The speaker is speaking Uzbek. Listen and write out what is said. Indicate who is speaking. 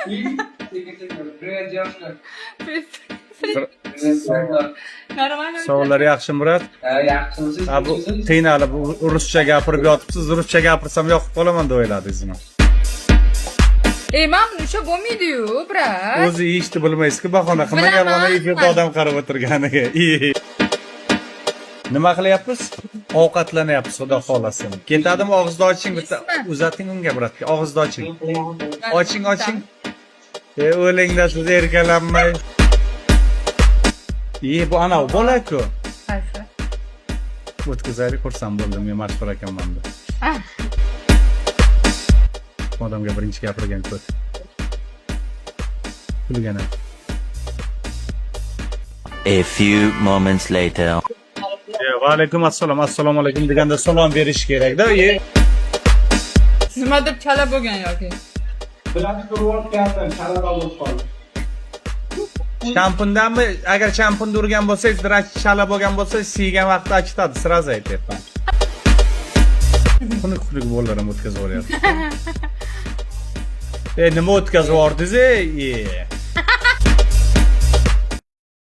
Speaker 1: Привет, девушка.
Speaker 2: Привет.
Speaker 1: Привет, как
Speaker 2: Нормально.
Speaker 3: Savollar yaxshi, Murad.
Speaker 1: Yaxshimisiz?
Speaker 3: Ha, bu qiynalib ruscha gapirib yotibsiz. Ruscha gapirsam, yoqib qolaman deb o'yladingizmi?
Speaker 2: Ey, man buni ushlab bo'lmaydi-yu, брат.
Speaker 3: O'zi yeyishni bilmaysiz-ku, bahona qilmang.
Speaker 2: Bilaman.
Speaker 3: Mana efirda odam qarab o'tirganiga. Nima qilyapmiz? Ovqatlanyapmiz, xudo xohlasin. Ketadimi? Og'izni oching bitta. Uzating unga, брат ga. Og'izni oching. Oching, oching. E, o'lingda siz erkalanmay. E, bu anavi bola-ku.
Speaker 2: Qaysi?
Speaker 3: O'tkazaylik, xursand bo'ldim, men mashhur ekanman deb.
Speaker 2: Ah.
Speaker 3: Odamga birinchi gapirgan ko't. Kulgan ham.
Speaker 4: A few moments later.
Speaker 3: E, va alaykum assalom, assalomu alaykum deganda salom berish kerak-da. E,
Speaker 2: Nimadir chala bo'lgan yoki.
Speaker 1: Bilazik urib, chala bo'lib qoldi.
Speaker 3: Shampundanmi? Agar shampunda urgan bo'lsangiz, vrach chala bo'lgan bo'lsa, siygan vaqtda achitadi, сразу aytyapman. Xunuk xunuk bolalar ham o'tkazib yuboryapti. E, nima o'tkazib yubordingiz, ey? E.